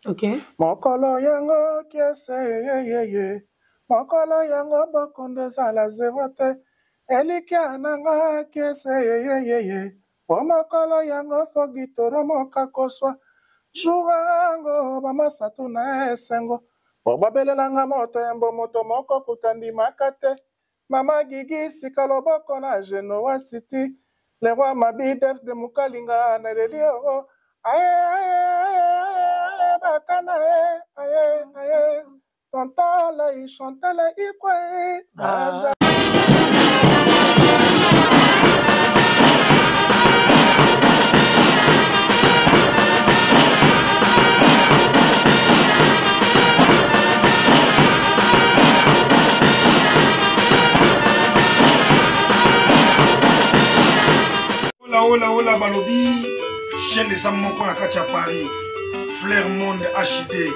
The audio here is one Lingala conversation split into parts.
Okay. Mokolo yango kiese yeyeye, mokolo yango bokondo ezala zero te, elikya na nga kiese yeyeye, po mokolo yango fogitoro moka koswa, jour yango bamasatu na esengo, po babelelanga moto yambo moto moko kuta ndimaka te, mama Gigi sika loboko na Genoa City, le roi Mabi Def de Mukalinga na leli oh, aye aye aye aye bakana e aye aye tonton lai Chantal ikwe Ah. Ola ola ola balobi chaîne eza moko na kati ya Paris Flair Monde HD.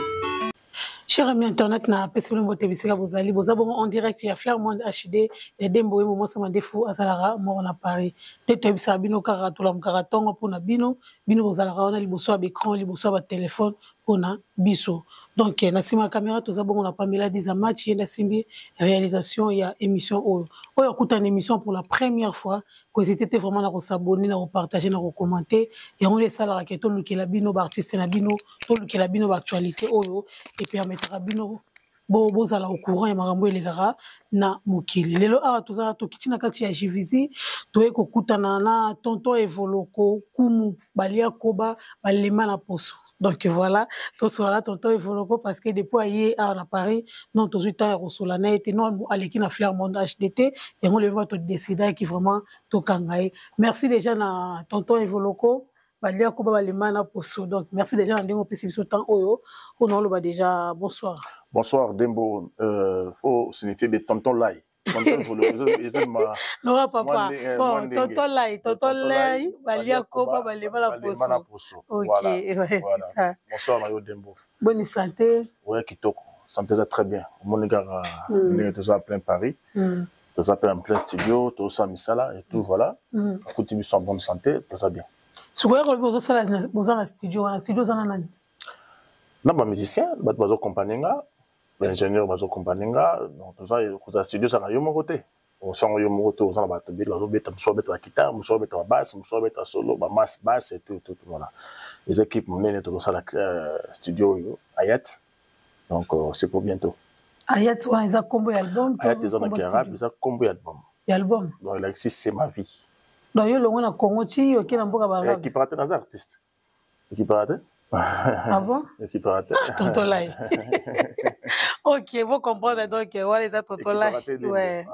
Cher ami internet na pesi bino mbote bisika bozali boza bongo en direct ya Flair Monde HD ya Dembo Wembo mwasi mandefu azalaka moko na Paris nde toyebisaka bino kaka tolamukaka ntongo mpo na bino bino bozalaka wana liboso ya baecran liboso ya batelefone mpo na biso donc na nsima ya kamera toza bongo na Pamela Diza match ye nde asimbi réalisation ya émission oyo oyo akutana émission pour la première fois kohésite te vraiment na kosabonne na kopartage na kokommente yango nde esalaka ke tolukela bino baartiste na bino tolukela bino baactualité oyo epermetaka bino bozala au courant ya makambo elekaka na mokili lelo awa toza tokiti na kati ya jivisi toye kokutana na tonton evoloko kumu balia koba balema na poso donc voilà tosola na tonton evoloko parce que depuis aye awa na paris non tozwi temps ya kosola na ye te non aleki na flair monde hdt yango lelo todecidaki vraiment tokanga ye merci déjà na tonton evoloko balia koba balema na poso donc merci déjà na ndenge opesi biso temps oyo oyo naoloba déjà bonsoir. Bonsoir Dembo, faut signifier de tonton Lai. Tonton Laura papa bon tonton Lai, tonton Lai balia koba balema na poso. Ok, voilà, ouais, voilà. C'est ça. Bonsoir na yo Dembo. Bonne santé. Ouais, kitoko. Santé ça très bien. Omoni kaka ndenge toza plein Paris. Toza pe en plein studio, toza misala et tout voilà. Akuti biso en bonne santé, toza bien. Sikoyo kolobi ozosala boza na studio wana, studio oza na nani? Na ba musicien, bato bazo accompagner nga, ba ingénieur bazo accompagner nga, donc toza kozala studio ezalaka yo moko te. Osango yo moko te, oza na bato ebele bazobeta, mosusu babeta ba guitare, mosusu babeta ba basse, mosusu babeta solo, ba masse basse et tout, tout, tout voilà. Eza équipe monene tozosala studio oyo Ayat. Donc c'est pour bientôt. Ayat wana eza kombo ya album? Ayat eza na Kiarabe, eza kombo ya album. Ya album? Donc elakisi c'est ma vie. Donc yo longo na Congo ti oke na mboka ba arabe. Ekipaka te, naza artiste. Ekipaka te. Ah bon? Ekipaka te. Tonton Lai. Ok, vous comprenez donc wana eza tonton Lai. Ouais.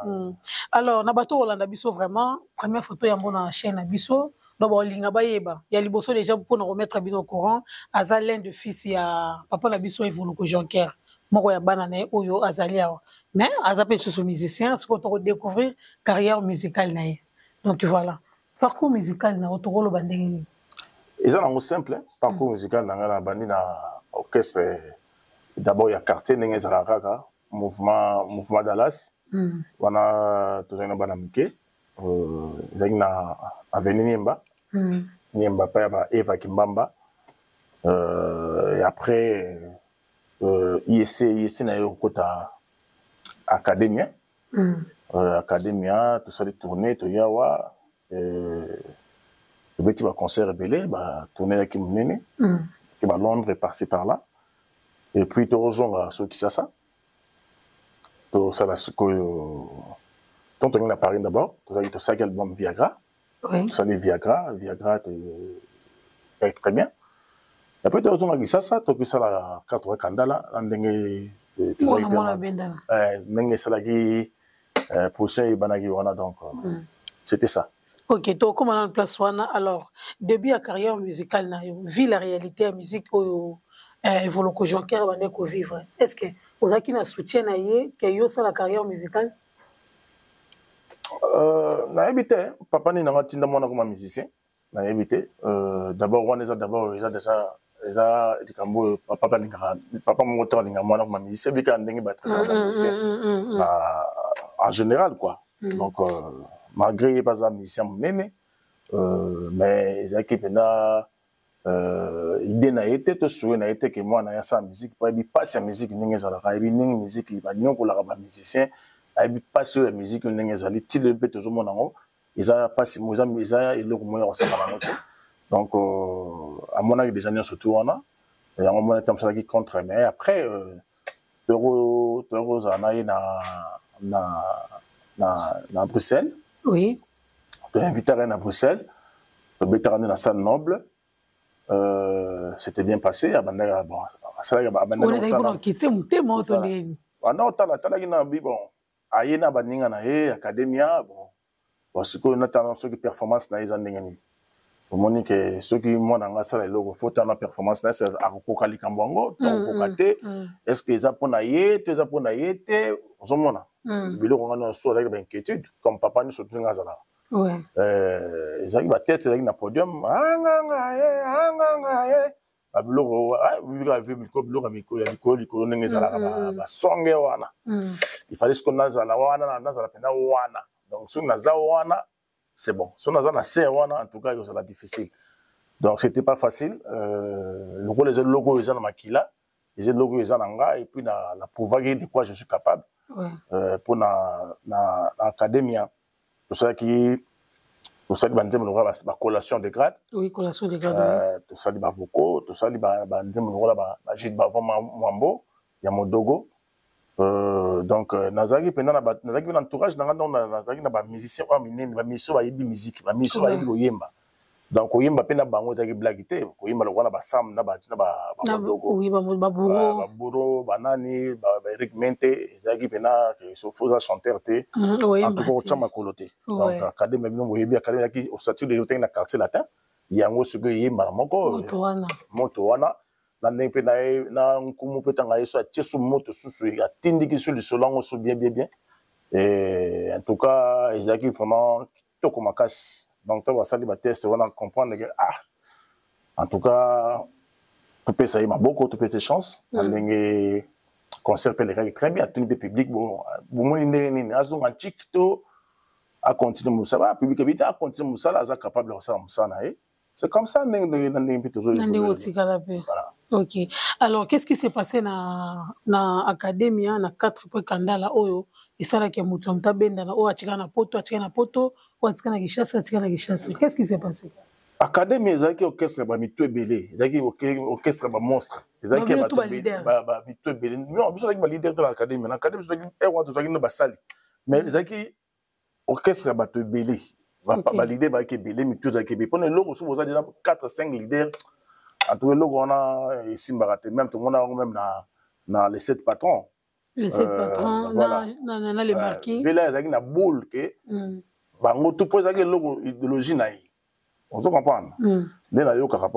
Alors na bato kolanda biso vraiment première photo ya mbona chaîne na biso donc baolinga bayeba ya liboso déjà mpona remettre bino au courant aza l'un de fils ya papa na biso Evoloko Jonker moko ya bana na ye oyo azali awa mais aza mpe lisusu musicien sikoyo tokodécouvrir carrière musicale na ye donc voilà parcours musical na yo tokoloba ndenge nini? Eza nango simple parcours musical na ngai na bandi na orchestre d'abord ya quartier ndenge ezalaka kaka mouvement Dallas wana tozalaki na bana mike ezalaki na avenue Niemba Niemba pa ya ba Eva Kimbamba et après IEC na ye kokota academia academia tosali tournée toyawa tobeti ba concert ebele ba tournée yaki monene ke ba Londres par-ci par-là et puis tozonga so Kisasa tosala sikoyo tant tolingi na Paris d'abord tozalaki tosalaki album Viagra tosali Viagra Viagra très bien après tozonga Kisasa tokisala 4 Kandala na ndenge ndenge esalaki procès ebanaki wana donc c'était ça. Ok, tokóma na place wana alors début ya carrière musicale na yo vu la réalité ya musique oyo Evoloko Jonker bande kovivre est-ce que ozalaki na soutien na ye ke yo osala carrière musicale? Nayebi te papa nini nanga tinda mwana koma musicien nayebi te d'abord wana eza d'abord eza déjà eza likambo oyo papa balingaka papa moko te alingaka mwana koma musicien bika ndenge batraitaka ba musicien en général quoi. Donc malgré ye baza musicien monene mais ezalaki mpenza Idée na ye te to souhait na ye te ke mwana ye asala musique, po ayebi mpasi ya musique ndenge ezalaka, ayebi ndenge musique banyokolaka bamusicien, ayebi mpasi oyo ya musique oyo ndenge ezali. Ti lelo mpe tozomona yango, eza mpasi, eza eloko moko ya kosala bango te. Donc amonaki déjà nyonso tu wana, yango mona te amosalaki contre. Mais après tokozala na ye na Bruxelles. Toinvitaka ye na Bruxelles, tobetaka nde na salle noble. C'était bien passé. Abandaki, bon, asalaki, abandaki motema oyo to ndeni. Banda otala, atalaki na bi, bon, aye na baninga na ye academia. Bon, sikoyo natala soki performance na ye eza ndenge nini. Omoni ke soki mwana nga asala eloko, faut tala performance na ye, akokoka likambo yango to akokoka te. Est ce que eza mpo na ye to eza mpo na ye te? Ozomona biloko nga nyonso azalaki bainquiétude comme papa nyonso ndenge azalaka. Ezalaki batest, ezalaki na podium, anganga ye, anganga ye, babiloko biloko ya likolo likolo ndenge ezalaka, basonge wana. Il fallait sikoyo nazala wana, nazala mpenza wana. Donc soki naza wana, c'est bon. Soki naza na se wana, en tout cas ekozala difficile. Donc c'était pas facile. Lokola eza eloko oyo eza na makila, eza eloko oyo eza na nga, et puis na prouvaki de quoi je suis capable. Mpo na academia tosalaki, tosali banzembo lokola bacollation de grade. Oui, collation de grade. Tosali bavocaux, tosali banzembo lokola bagide bavon mwambo ya modogo. Donc nazalaki mpenza nazalaki mpe na entourage na nga. Donc nazalaki na bamusicien oyo minene, bamusicien oyo bayebi musique, bamusicien oyo bayebi koyemba. Donc koyemba mpe na bango ezalaki blague te. Koyemba lokola na basam na bamodogo, baburo, banani, baeric Mente, ezalaki mpena faut oza chanteur te, en tout cas otya makolo te. Donc académie, bino boyebi académie ezalaki au statut de otaki na Quartier Latin. Yango sikoyo eyembana moko moto wana na ndenge mpe na ye na nkumu mpe ntango aye so atie so moto susu, atindiki so lisolo yango so bien bien bien. Et en tout cas ezalaki vraiment kitoko makasi. Donc ntango basali batest wana, comprendre que ah, en tout cas topesa ye maboko, topesa ye chance na ndenge concert mpe elekaki très bien. Atuni mpe public: bomoni ndenge nini, azonga ntike to acontinue mosala? Public ebi te, acontinue mosala, aza capable ya kosala mosala na ye. C'est comme ça ndenge ndenge na ndenge mpe tozo Na ndenge otikala mpe. Ok, alors qu'est-ce qui s'est passé na academia na 4 point kandala oyo esalaki ya moto na moto abendana, oyo atika na poto atika na poto, oyo atika na Kinshasa atika na Kinshasa? Qu'est-ce qui s'est passé? Académie ezalaki orchestre ya bamito ebele, ezalaki orchestre ya bamonstre, ezalaki ya bato bamito ebele. Non, biso ezalaki baleader te na académie. Na académie tozalaki wana, tozalaki na basali, mais ezalaki orchestre ya bato ebele, baleader bazalaki ebele, mitu ezalaki ebele. Mpona eloko soki boza déjà 4 5 leader, en tout cas eloko wana esimbaka te. Même tomona yango même na les sept patrons. Les sept patrons, voilà. Na les marquis. Vela ezalaki na boule ke bango tout, mpo ezalaki eloko idéologie na ye, ozo comprendre? Nde nayokaka,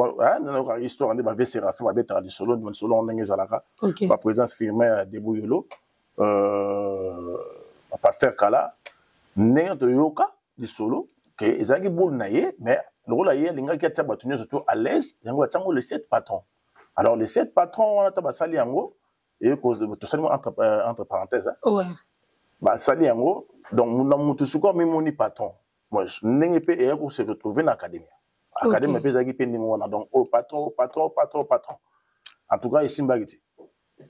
nde nayokaka histoire nde bave Séraphin babetaka lisolo, lisolo yango ndenge ezalaka, baprésence firme ya Debuyolo, bapaster kala, ndenge toyoka lisolo ke ezalaki boule na ye. Mais lokola ye alingaki atia bato nyonso to à l'aise, yango atiango les sept patrons. Alors les sept patrons wana, ta basali yango, tosali entre parenthèse, basali yango. Donc na motu sikoyo amimoni patron ndenge mpe eya kose retrouver na académie. Académie mpe ezalaki mpe ndenge wana. Donc oyo patron, patron, patron, patron, en tout cas esimbaki te.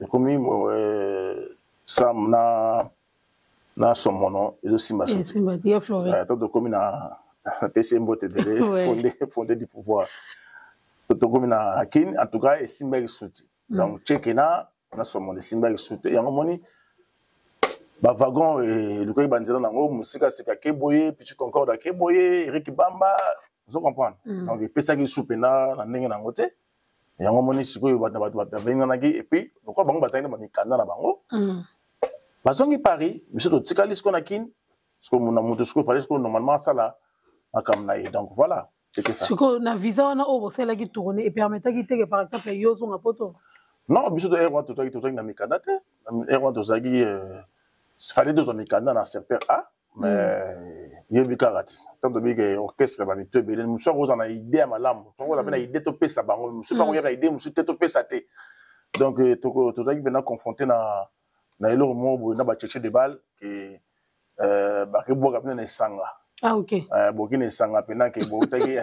Ekomi sam na somono ezosimba soki to tokomi na pesi mbote ebele, fondé du pouvoir, to tokomi na Kine. En tout cas esimbaki suti. Donc cheke na somono esimbaki suti. Yango moni bawagon elukaki banzela nango mosika sika ake boye, Petit Concorde ake boye, Erik Bamba, ozo comprendre? Donc epesaki su mpena na ndenge nango te. Yango moni sikoyo bato na bato babenganaki. Et puis lokola bango bazalaki na bamikanda na bango, bazongi Paris, biso totikali sikoyo na Kine. Sikoyo na moto sikoyo fallait sikoyo normalement asala makambo na ye. Donc voilà, c'était ça. Sikoyo na visa wana oyo bosalelaki tournée, epermettaki te ke par exemple yo ozonga poto? Non, biso to heure wana tozalaki na mikanda te. Heure wana tozalaki, fallait tozwa mikanda na secteur A, mais yebi kaka ti ntango toyebi ke orchestre bamito ebele, mosu akozala na idée ya malamu, mosu akozala mpe na idée topesa bango, mosu mpe akoyaka idée mosu te topesa te. Donc tozalaki mpena confronté na eloko moko boye na bacheche de balle ke bakebwaka mpena na esanga. Ah, ok. Boki na esanga mpena ke boutaki.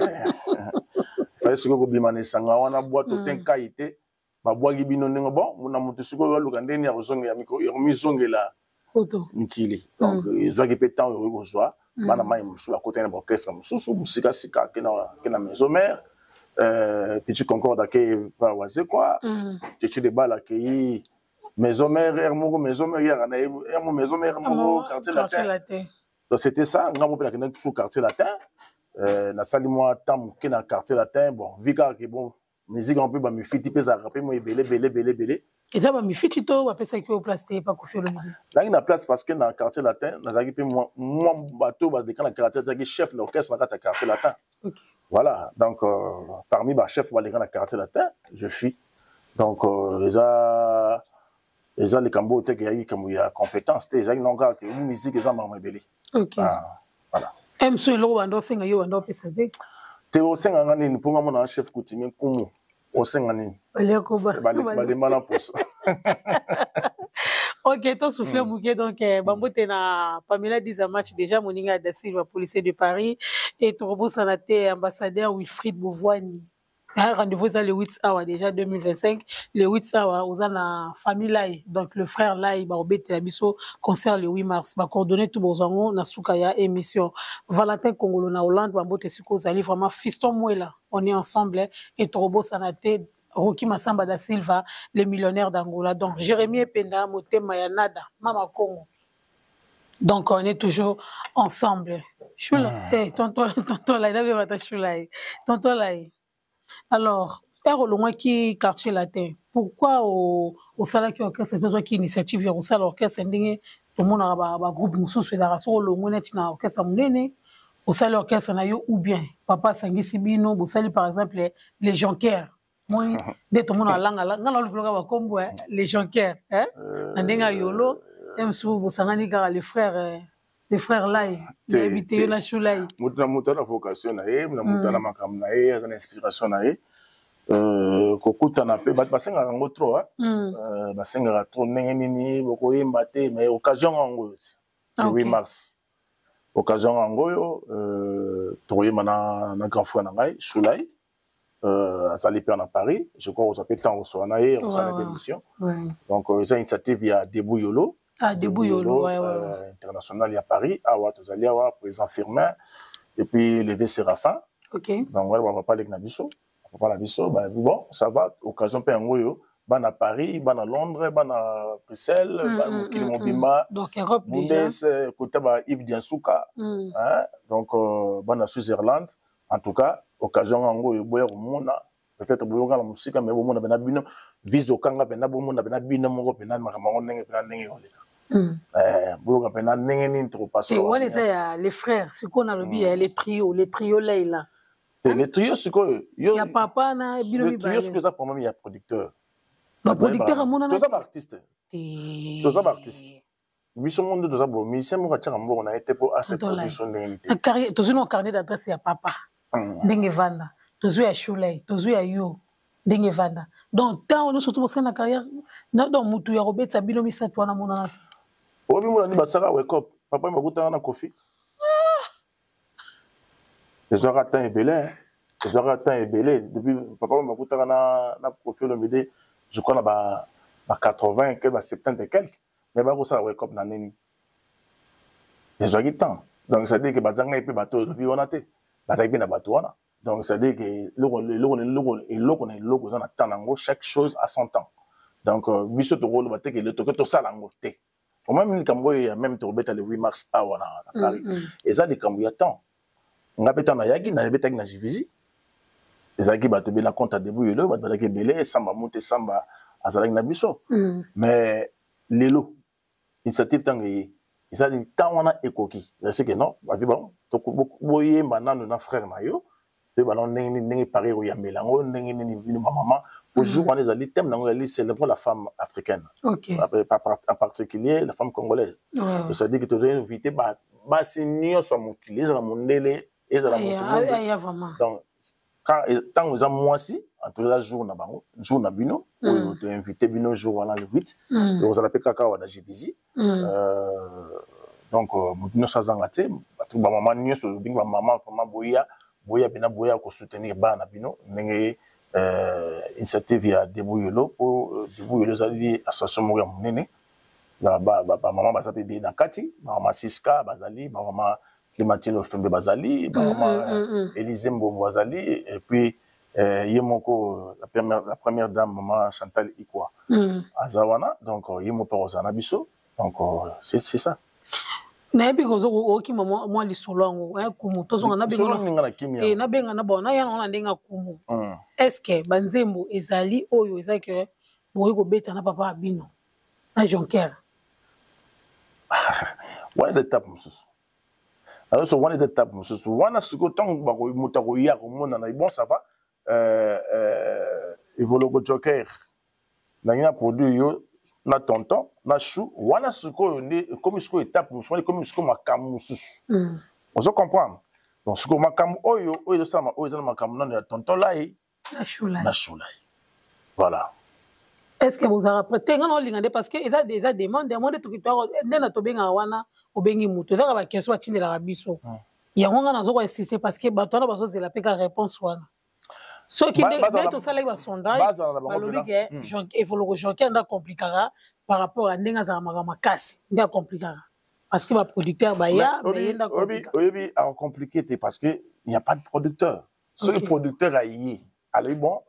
Fallait sikoyo kobima na esanga wana, bwato te, nkai te, babwaki bino ndenge bon na moto. Sikoyo aluka ndenge ya kozongela, ya komizongela mikili. Donc ezwaki mpe ntango ekoki kozwa. Bana mai mosusu bakotaki na baorchestre mosusu mosikasika, ake na Maison Mère, Petit Concorde ake pa Wazekwa, Tetu de Bal akei Maison Mère, aire moko Maison Mère yaka na ye, aire moko Maison Mère, moko Quartier Latin. Donc c'était ça. Nga mo mpe nakendaki toujours Quartier Latin, nasali mwa temps moke na Quartier Latin. Bon, vi kaka ke bon, musique yango mpe bamifiti mpe ezalaka mpe mo ebele ebele ebele ebele. Eza bamifiti to bapesaki yo place te pa Kofi Olomide? Nazalaki na place parce que na Quartier Latin nazalaki mpe mwa bato baleka na Quartier, azalaki chef na orchestre na kati ya Quartier Latin. Voilà, donc parmi bachef baleka na Quartier Latin, je suis. Donc eza likambo oyo teke eyaki likambo ya compétence te, ezalaki nango kaka ke musique eza makambo ebele. Ah, voilà. Mso eloko banda osenga yo, banda opesa te? Te, osenga nga nini? Mpo nga mona chef coutumier, nkumu, osenga nini? Balemba na poso. Ok, tosouffle moke. Donc bambote na Pamela Diza Match, déjà moninga ya Da Silva, policier de Paris, et tokobosana te ambassadeur Wilfried Bovoani. Rendez-vous eza le 8 awa déjà, 2025, le 8 awa, oza na famille Lai, donc le frère Lai bakobetela biso concert le 8 mars. Bacoordonné tout, bozwa yango na suka ya émission. Valentin Kongolo na Hollande, bambote esika ozali vraiment. Fiston Mwela, on est ensemble. Et tokobosana te Rocky Massamba da Silva, le millionnaire d'Angola. Donc Jérémie Ependa, Motema ya Nada, Mama Congo. Donc on est toujours ensemble. Choula, eh, tonton, tonton Lai, nabe Choula, tonton Lai. Alors, ere olongwaki Quartier Latin, pourquoi osalaki orchestre? Tozwaki initiative ya kosala orchestre ndenge tomonaka bagroupe mosusu ezalaka, soki olongwe neti na orchestre monene, osali orchestre na yo, ou bien papa asangisi bino, bosali par exemple les Jonquères. Moi nde tomona alanga nga na olukiloka bakombo les Jonquères na ndenge ya yolo ye mosusu, bosangani kaka les frères Lai, nayebi te, yo na Shulai. Moto na moto ana vocation na ye, na moto ana makambo na ye, aza na inspiration na ye. Kokutana mpe bato basengaka yango trop, basengaka trop ndenge nini bokoyemba te, mais occasion yango oyo ti le 8 mars, occasion yango oyo tokoyemba na grand frère na ngai Shulai, azali mpe na Paris. Je crois kozwa mpe ntango kosola na ye, akosala mpe émission. Donc eza initiative ya Debout Yolo. Ah, Debout Yolo, ouais, ouais. International ya Paris awa, tozali awa, président Firmin et puis levé Séraphin. Donc wana bapapa leki na biso, papa na biso. Bon, ça va, occasion mpe yango oyo, bana Paris, bana Londres, bana Bruxelles, mokili mobimba, Bundes, kota ba Yves Diansuka, donc bana Switzerland. En tout cas, occasion yango oyo, boya komona. Peut-être boyoka na mosika, mais bomona mpena bino vise okanga mpena, bomona mpena bino moko mpena makambo yango ndenge mpena ndenge ekoleka, boyoka mpena ndenge nini tokopasa. Wana eza ya les frères. Sikoyo nalobi ya les trio Leila. Le trio sikoyo ya papa na bino. Le trio sikoyo eza problème ya producteur. Baproducteur amonana. Toza baartiste, toza baartiste biso mo nde toza bo musicien moko atiaka mbongo na ye te mpo ase production ndenge nini te. Tozwi na carnet d'adresse ya papa ndenge evanda, tozwi ya Shulai, tozwi ya yo ndenge evanda. Donc ntango nyonso to bosala na carrière, donc mutu ya kobetisa bino misato wana monana te. Oyebi mona nini basaka wekop, papa bakutana na Kofi, ezwaka temps ebele, ezwaka temps ebele depuis papa bakutaka na Kofi Olomide, je crois na ba 80 que ba 70 et quelque, mais bakosala wekop na nini, ezwaki temps. Donc c'est à dire que bazangai mpe bato olobi wana te, bazalaki mpe na bato wana. Donc c'est à dire que eloko eloko na eloko eza na temps nango, chaque chose a son temps. Donc biso tokoloba te ke toke tosala yango te. Omami likambo oyo ya même tokobeta le 8 mars awa na Paris, eza likambo ya temps. Nga mpe ntango nayaki, nayebetaki na Juvisy, ezalaki bato ebele na compte ya Debout Yolo, bato bazalaki ebele, esamba moto esamba azalaki na biso. Mais lelo initiative ntango eye, ezali ntango wana ekoki, eseke non bavi bon, boyemba nanu na frère na yo, toyeba nano ndenge nini, ndenge Paris ekoyambela yango ndenge nini, bino bamama. Po jour wana ezali thème nango ezali célébrer la femme africaine, en particulier la femme congolaise. C'est-à-dire que tozali invité basi nyonso ya mokili, ezala mondele, ezala moto. Donc ntango eza mwasi, eza jour na bango, jour na bino oyo toinvite bino jour wana le 8, ekozala mpe kaka awa na Juvisy. Donc moto nyonso azanga te, bato bamama nyonso, obengi bamama vraiment, boya. Boya mpena, boya kosoutenir bana na bino ndenge initiative ya Debout Yolo, po Debout Yolo ezali association moko ya monene. Bamama baza mpe ebele na kati, bamama Siska bazali, bamama Clémentine Ofembe bazali, bamama Élysée Mbombo bazali, et puis ye moko la première dame, mama Chantal Ikwa, aza wana. Donc ye moko mpe akozala na biso. Donc c'est ça. Nayebi okima mwa lisolo yango, kumu tozonga. Nabenga na bon, naya nango na ndenge ya kumu. Est ce que banzembo ezali oyo eza ke bokoki kobeta na papa ya bino na Jonker? Wana eza étape mosusu. Alors so wana eza étape mosusu wana. Sikoyo ntango moto akoya komonana, bon, ça va, Evoloko Joker, nangi na produit yo na tonton na chou wana. Sikoyo nde ekomi sikoyo étape mosusu wana, ekomi sikoyo makambo mosusu. Ozo comprendre? Donc sikoyo makambo oyo ezosalama, oyo eza na makambo nano ya tonton Lai na Shulai, voilà. Est ce que bozalaka prêt te? Nga na olinga nde parce que eza demande yango nde nde na tobengaka wana. Obengi moto, ezaka baquestion batindelaka biso yango. Nga nazo koinsiste parce que bato wana bazozela mpe ka réponse wana. Soki nde tosalaki basondage, balobi ke Evoloko Jonker nde akomplikaka par rapport ya ndenge azalaka makambo makasi, nde akomplikaka parce que baproducteur baya. Oyebi, akomplike te parce que il n'y a pas de producteur. Soki producteur aye, alobi: «Bon,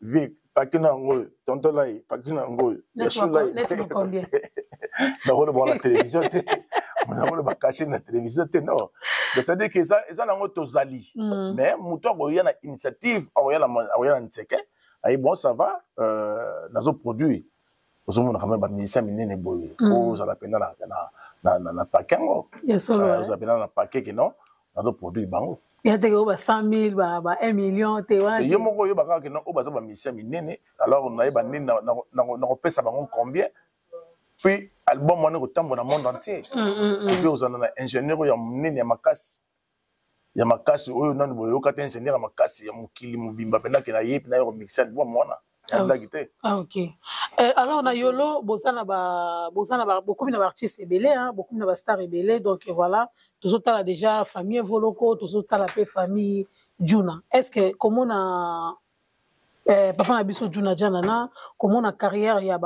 vie paki na yango oyo, tonton Lai, paki na yango oyo, Yasu Lai.» Nakoloba na télévision te, nakoloba caché na télévision te, non. C'est-à-dire que eza nango tozali, mais moto akoya na initiative, akoya na nzeke, ayi: «Bon, ça va, nazoproduire.» Ozomona quand même bamusicien minene boye, fo ozala mpenza na paquet yango, ozala mpenza na paquet ke non, nazoproduire bango. Ya teke oyo ba 100 000, ba 1 million te wana. Ye moko oyeba kaka ke non, oyo baza bamusicien minene, alors nayeba nini nakopesa bango combien. Puis album wana ekotambola na monde entier. Et puis ozala na ingénieur oyo ya monene, ya makasi, ya makasi, oyo nanu boyoka te, ingénieur ya makasi ya mokili mobimba mpenza, ke na ye mpe naye komixer album wana, yandaki te. Ah, ok. Alors na Yolo boza na ba boza na ba bokomi na baartiste ebele, hein, bokomi na bastar ebele. Donc voilà, tozotala déjà famille Evoloko, tozotala mpe famille Juna. Est ce que komona papa na biso Juna Janana, komona carrière ya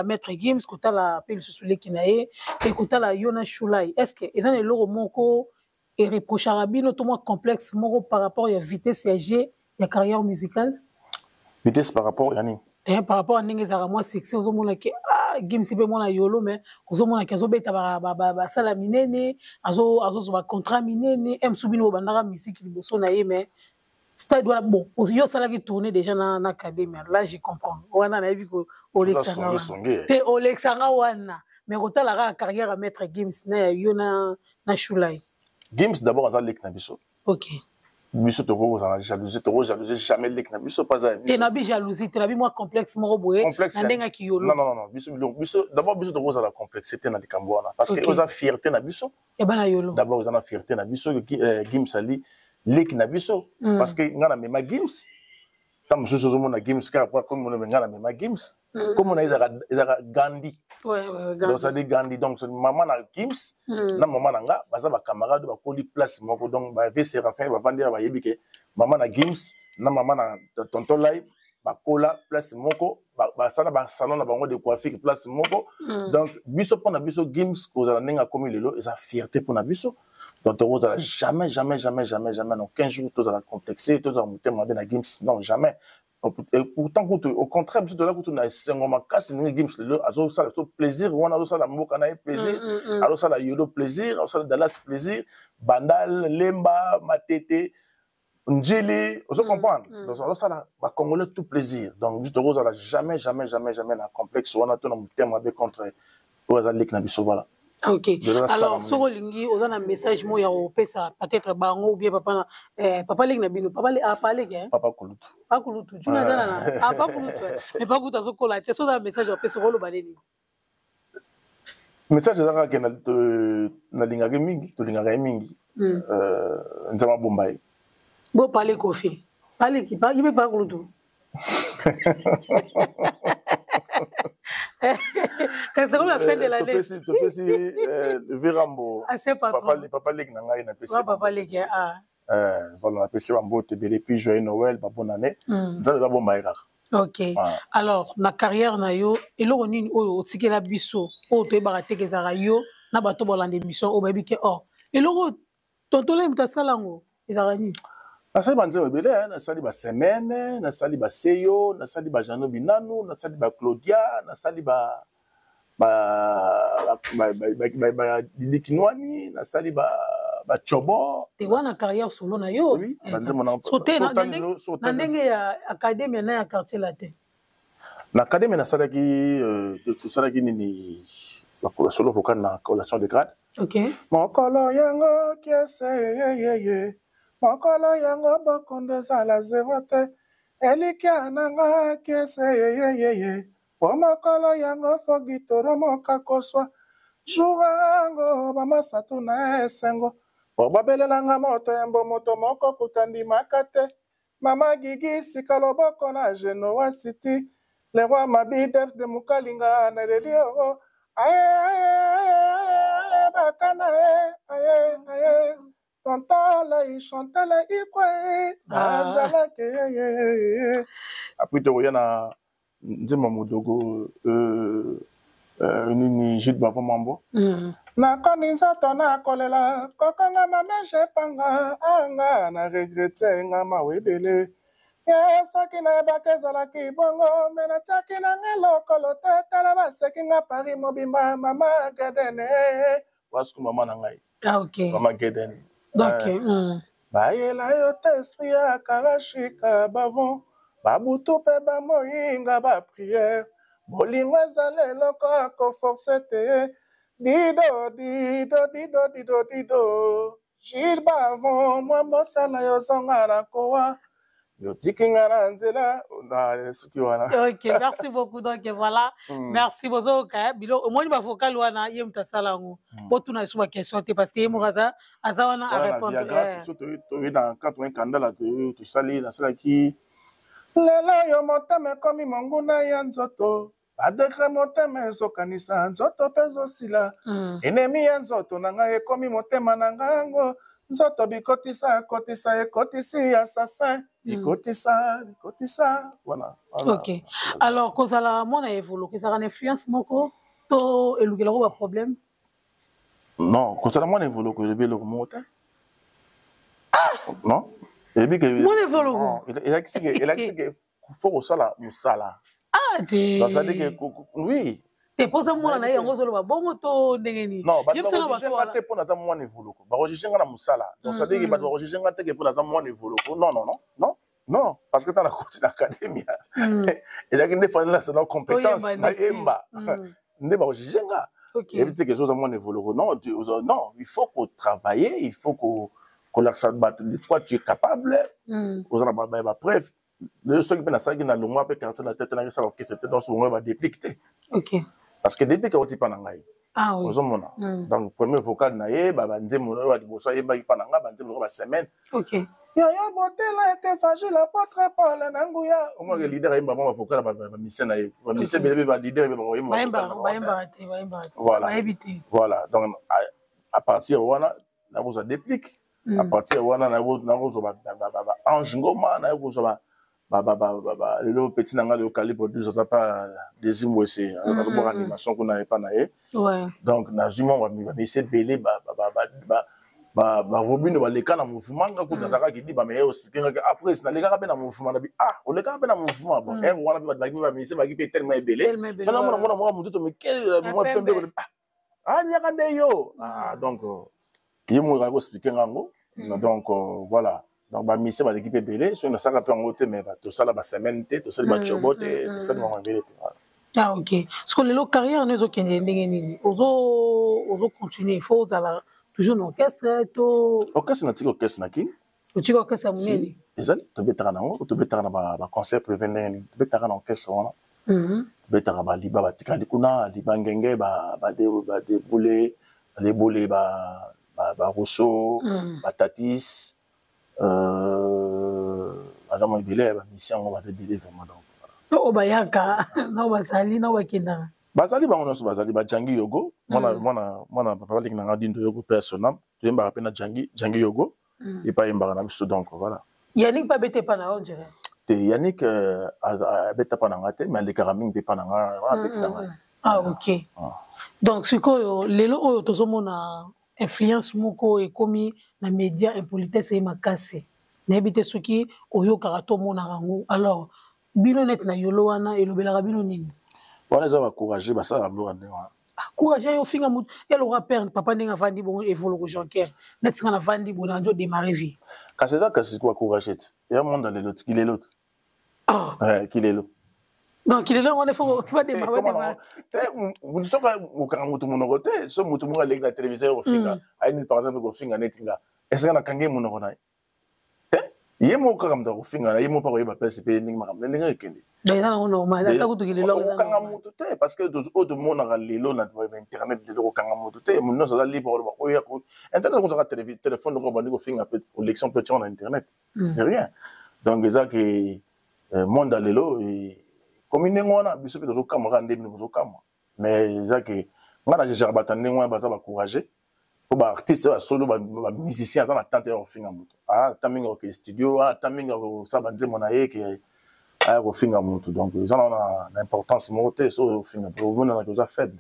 Maître Gims, kotala mpe lisusu leki na ye, e kotala yo na Shulai, est ce que eza na eloko moko ereprochaka bino to mwa complexe moko par rapport ya vitesse ya g ya carrière musicale? Vitesse par rapport ya nini? Par rapport à ndenge ezalaka mwa succès, ozomona ke ah, Gims mpe mwana Yolo, mais ozomona ke azobeta basala minene, azozwa bacontrat minene. Mosu bino bobandaka musique liboso na ye, mais stade wana, bon, yo osalaki tourné déjà na académie, là je comprends wana, nayebi olekisanga wana te, olekisanga wana. Mais kotala kaka carrière ya Maître Gims na ya yo na Shulai. Gims d'abord aza leki na biso. Biso tokoki kozala jalousie, tokojalousie jamais leki na biso mpo aza ya Te, na bi jalousie te, na bi mwa complexe moko boye na ndenge aki Yolo. Non, non, non, biso d'abord, biso tokozala complexe te na likambo wana parce que oza fierté na biso. Ya bana Yolo. D'abord oza na fierté na biso. Gims ali leki na biso parce que nga na mema Gims. Ntango mosusu ozomona Gims kaka po akomi mono, me nga na mema Gims. Komona ezalaka Gandhi. Donc c'est Gandhi, donc mama na Gims na mama na nga baza bacamarade, bakoli place moko. Donc bave Séraphin bavandi, bayebi ke mama na Gims na mama na tonton Lai bakola place moko, basala basalon na bango de coiffure place moko. Donc biso, mpo na biso, Gims kozala ndenge akomi lelo eza fierté mpo na biso. Donc tokozala jamais, jamais, jamais, jamais, jamais, non, 15 jours tozala complexe, tozala motema mabe na Gims, non, jamais. Et pourtant kutu au contraire, biso toza kutu na esengo makasi ndenge Gims lelo azosala biso plaisir wana, azosala mboka na ye plaisir, azosala Yolo plaisir, azosala Dallas plaisir, Bandal, Lemba, Matete, Njili, ozo comprendre? Donc azosala bacongolais tout plaisir. Donc biso tokozala jamais, jamais, jamais, jamais na complexe wana to na motema mabe contre oyo aza leki na biso, voilà. Ok, alors soki olingi, oza na message moko ya kopesa peut-être bango ou bien papa na papa leki na bino, papa apa leki? Papa Kulutu. Papa Kulutu juna aza na papa Kulutu, mais papa Kulutu azokola te. Soki oza na message ya kopesa, okoloba nini? Message eza kaka ke nalingaka ye mingi, tolingaka ye mingi. Nzambe abomba ye. Bo pale Kofi paleki ye mpe papa Kulutu. C'est comme la fin de l'année. Topesi Virambo, papa leki na ngai, napesi. Papa leki, ah. Voilà, napesi bambote ebele, puis joyeux Noël, babonne année. Nzambe babomba ye kaka. Ok. Alors, na carrière na yo, eloko nini oyo otikela biso oyo toyebaka te ezalaka yo na bato bolanda émission oyo bayebi ke or eloko tonton Lay moto asala yango ezalaka nini? Nasali banzembo ebele, nasali basemaine, nasali baseyo, nasali bajano binanu, nasali baclaudia, nasali ba Didi Kinwani, nasali bachobo. Te, wana carrière solo na yo. Banzembo na ndenge ya académie na ya Quartier Latin. Na académie nasalaki, tosalaki nini, solo vocal na collation de grade. Mokolo yango kiese yeyeye, mokolo yango bokondo ezala zero te, elikya na nga kiese yeyeyeye, po mokolo yango fogi toromoka koswa jour yango bamasatu na esengo, po babelelanga moto yambo moto moko kuta ndimaka te. Mama Gigi sika loboko na Genoa City, le roi Mabi Def de Mukalinga na leli o aye aye aye aye bakana e aye aye tonton Lay Chantal Ikwe bazalaki ye. Après tokoya na nzembo modogo, nini, Jude Bavo Mambo. Nakoni nzoto nakolela kokanga mameje epanga anga na regrete nga mawa ebele ye, soki nayebaka ezalaki bongo me natiaki nanga lokolo te. Tala baseki nga Paris mobimba. Mama Gedene wasku, mama na ngai. Ah, ok. Mama Geden. Donc Bayela yo te esprit ya karashika bavon babutu mpe bamoyinga baprière, bolingo ezala eloko ya koforce te. Dido dido dido dido dido Gilles Bavon, mwa mosala yo ozonga na kowa, yotiki nga na nzela na suki wana. Ok, merci beaucoup. Donc voilà. Merci. Bozoyoka bilo, omoni bavocal wana, ye moto asala yango. Botuna lisusu baquestion te parce que ye moko aza wana arépondre. So toye na 80 kandala, tosali, nasalaki lelo oyo motema ekomi monguna ya nzoto, badegre motema ezokanisa nzoto mpe ezosila. Enemi ya nzoto na ngai ekomi motema na ngai yango. Nzoto bikotisa kotisa ekotisi assassin, bikotisa bikotisa, voilà. Ok, alors kozala mwana Evoloko ezalaka na influence moko to elukelako baproblème? Non, kozala mwana Evoloko elobi eloko moko te. Non, eyebi ke mwana Evoloko elakisi ke faut kosala mosala. Ah te. C'est-à-dire que oui. Te, mpoza mwana na ye yango ozoloba bongo to ndenge nini? Non, bato bakojuge nga te mpo naza mwana Evoloko, bakojuge nga na mosala. Donc c'est-à-dire que bato bakojuge nga te ke mpo naza mwana Evoloko. Non, non, non, non, non, parce que ntango nakoti na académie, ezalaki nde fallait nasala compétence, nayemba nde bakojuge nga. Yebi te ke oza mwana Evoloko. Non, non, il faut kotravailler, il faut kolakisa bato de quoi tu es capable. Oza na bapreuve. Lelo soki mpe nasalaki na longwa mpe Quartier Latin te, nakesala orchestre te, donc bongo badéplique te, parce que déplique auti mpa na ngai. Ah, oui. Ozomona, donc premier vocal na ye, banzembo oyo ya liboso ayembaki mpa na ngai, banzembo loko basemaine. Yaya botela ete fragile, apôtre Paul na nguya omonaka leader ayemba mwa bavocal ya bamisien na ye, bamisien ebele mpe baleader ebe bakoyemba. Voilà, voilà. Donc à partir wana nakozwa déplique, à partir wana nakozwa baange ngoma, nakozwa lelo petit na ngai lelo Calibre 12 aza pa Desi Mwese, azobwaka animation kuna epa na ye. Donc nazwi mwa bamisi ebele, barobino baleka na mouvement. Nga kutu nazalaka kidiba, mais ye explique ngaki après nalekaka mpe na mouvement na bi. Ah, olekaka mpe na mouvement. Bon, ere wana mpe bato baki mpe bamisi baki mpe tellement ebele, tala mona mona mwa motuto mike, mwa pembe. Ah, yaka nde yo. Ah, donc ye moko akaki koexplique nga yango. Donc voilà, donc bamisi baleki mpe ebele. Soki nasalaka mpe yango te, mais tosala basemaine te, tosali batiobo te, tosali bango ebele te. Ah ok, parce que lelo carrière no ezokende ndenge nini? Ozo continuer, il faut ozala toujours na orchestre to? Orchestre, natiki orchestre na Kini. Otiki orchestre ya monene? Ezali, tobetaka nango, tobetaka na baconcert privé. Ndenge nini tobetaka na orchestre wana? Tobetaka baliba batikali kuna, liba ngenge, badebule, badebule, barousseau, batatis, baza mwa ebele ya bamisi yango, baza ebele vraiment. Donc oyo bayaka nao bazali nao bakendaka? Bazali bango nyonso, bazali bajangi yogo, mwana mwana mwana papa baleki nanga Dindo Yogo, père sonam. Toyembaka mpe na Jangi Jangi Yogo. Ye mpe ayembaka na biso, donc voilà. Yannick mpe abeta epa na yo, on dirait. Te, Yannick abeta mpa na nga te, mais alekaka mingi mpe epa na nga wana, apeti na ngai. Ah, ok. Donc sikoyo, lelo oyo tozomona influence moko ekomi na média, impolitesse eye makasi. Nayebi te soki oyokaka to omonaka yango. Alors bino neti na yolo wana, elobelaka bino nini? Wana eza bacourage, basalaka biloko ya ndenge wana. Courage yo ofinga motu eloko père papa ndenge avandi bongo, Evoloko Jonker, neti nga navandi boye, nandi odémarre vie. Kasi eza, kasi bacourage ti eya monde ya lelo ti kilelo ti. Kilelo. Donc kilelo yango wana, faut badémarre. Motu soki okanga motu monoko te, so motu moko aleki na télévision ye kofinga, ayebi par exemple kofinga neti nga, esika nakangi ye monoko na ye te, ye moko kaka moto akofinga na ye moko mpa koyeba place mpe ndenge makambo ndenge ekende. Eza nango normal, ata kutu kilelo. Kokanga motu te, parce que oyo tomonaka lelo na internet, lelo kokanga motu te, motu nyonso aza libre koloba. Oyo internet kozaka telefone loko bandi kofinga mpe olection mpe tiongo na internet, c'est rien. Donc eza ke monde ya lelo komi ndenge wana, biso mpe tozokamwa kaka nde bino bozokamwa. Mais eza ke nga na gégère bato ya ndenge wana, baza bacourage, po baartiste oyo asolo, bamusicien, aza na tante ya kofinga moto, ata mingi akokende studio, ata mingi akosala banzembo na ye ke aya kofinga motu. Donc eza na importance moko te. So ofinga, omonanaki oza faible.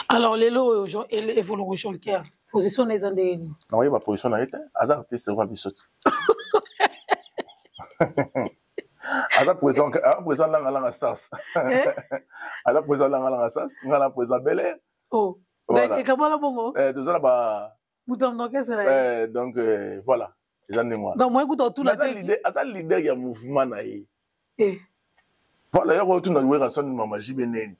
Alors lelo oyo, Evoloko Jonker, position na eza ndenge nini? Nakoyeba position na ye te. Aza artiste lokola biso te. Aza président, aza président Langa Langa Stars, aza président Langa Langa Stars, nga na président Bel Air. Oh, voilà. Ekabwana bongo. Toza na ba moto ya orchestre na ye. Donc voilà, eza ndenge wana. Donc moye kuta otuna te. Aza leader ya mouvement na ye. Voilà, yoko otuna Werrason, mama JB neni.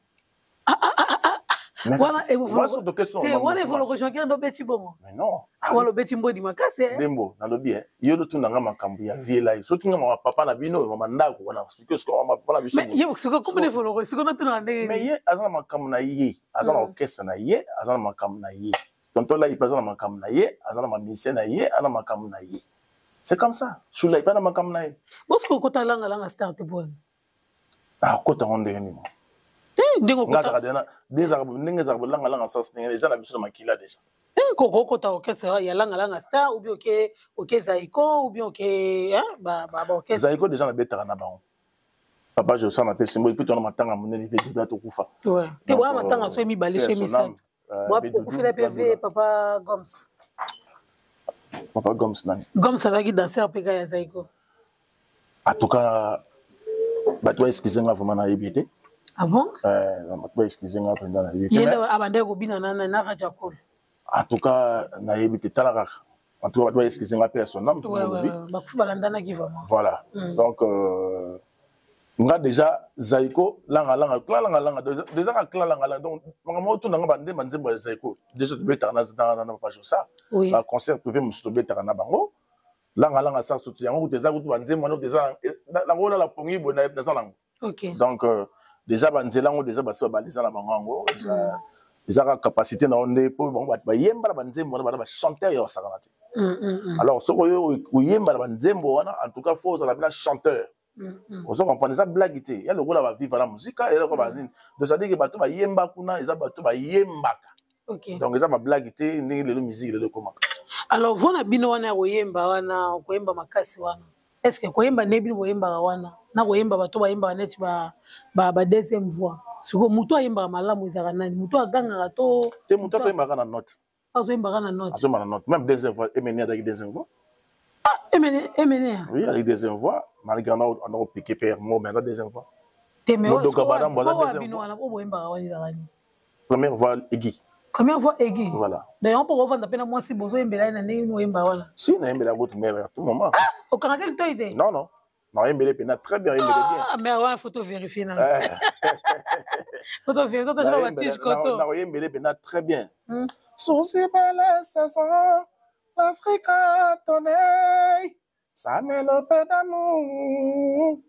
Wana Evoloko Jonker ndo obeti bongo? Mais non. Wana obeti mbodi makasi. Ndembo nalobi, yo totuna makambo ya vie lai, soki nga mama papa na bino, mama ndako wana, sikoyo sikoyo mama papa na biso. Ye sikoyo komona Evoloko, sikoyo natuna ndenge. Mais ye aza na makambo na ye, aza na orchestre na ye, aza na makambo na ye. Tonton Lai mpe aza na makambo na ye, aza na bamusicien na ye, aza na makambo na ye. C'est comme ça. Shulai mpe na makambo na ye. Bosiko okota Langa Langa Star te bwana? Akota ngo ndenge nini? Ndenge ndenge ezalaka Langa Langa Stars, ndenge eza na biso na makila déjà. Koko okota orchestre ya Langa Langa Star, ou bien oke Zaiko, ou bien oke baorchestre? Zaiko déjà nabetaka na bango. Papa Josa na pesi mbo, et puis tona matanga monene mpe debi atokufa. Te, wana matanga so mibale, so misato okufela mpe ve papa Goms. Papa Goms nani? Goms azalaki danser mpe ka ya Zaiko. En tout cas, bato baexcuse nga, vraiment nayebi te. Ah bon? Bato baexcuse nga mpenza, nayebi te. Ye nde abandaki kobina na Rajakol. En tout cas nayebi te, tala kaka. En tout cas, bato baexcuse nga mpe ya son âme. Bakufi balandanaki vraiment. Voilà. Donc nga déjà Zaiko, Langa Langa, clan Langa Langa déjà, ka clan Langa Langa. Donc makambo otuna nga, bande banzembo ya Zaiko déjà tobetaka na papa Josa, baconcert privé mosusu tobetaka na bango. Langa Langa Star surtout, yango kutu eza kutu banzembo wana kutu eza nango olala pongi boye, naza nango. Donc déjà banzela yango déjà basi babaliza na bango yango, eza kaka capacité na yo nde, mpo bango bato bayemba na banzembo wana, bana bachanteur ya kosakana te. Alors soki oyo oyemba na banzembo wana, en tout cas faut ozala bina chanteur, ozo comprendre. Eza blague te, ya lokola baviva na muzika, ya lokola banini. Donc c'est-à-dire que bato bayemba kuna eza bato bayembaka. Donc eza bablague te, ndenge lelo musique lelo ekomaka. Alors vo na bino wana ya koyemba wana, koyemba makasi wana, est ce que koyemba nde bino boyembaka wana na koyemba bato bayembaka neti ba deuxième voix, sikoyo motu ayembaka malamu ezalaka nani? Motu agangaka to? Te, motu azoyembaka na note. Azoyembaka na note. Azoyemba na note. Même deuxième voix, Emene azalaki deuxième voix. Ah, Emene, Emene. Oui, azalaki deuxième voix, malgré ana kopike père mo, mais aza deuxième voix. Te, mais Modoka Badambo aza deuxième bino voix. Wana oyo boyembaka wana ezalaka nini? Première voix aigu. Première voix aigu. Voilà. D'ailleurs mpo ovanda mpe na mwasi, bozoyembela ye na ndenge nini oyemba wana? Si, nayembela yango mère à tout moment. Okangaki litoi te? Non, nayembele mpena très bien, yembele bien. Ah, mais wana faut vérifier na faut vérifier, totoshika batige koto. Nakoyembele mpena très bien. Sous belle saison, l'Afrique a tonné sa mélopée d'amour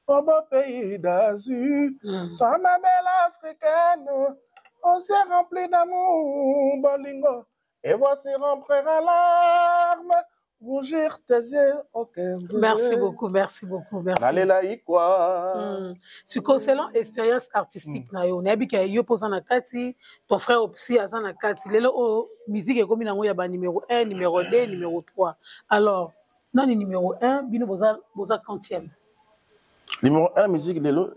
au beau pays d'Azur. Toi, ma belle Africaine, on s'est rempli d'amour, bolingo. Et voici rentrer à larmes. Rougir tes yeux, ok. Merci beaucoup, merci beaucoup, merci. Nalela ikwa. Sikoyo selon expérience artistique na yo, nayebi ke yo mpo oza na kati, ton frère aussi aza na kati. Lelo oyo musique ekomi nango ya ba numéro 1, numéro 2, numéro 3. Alors, nani numéro 1, bino boza boza quantième? Numéro 1 musique lelo.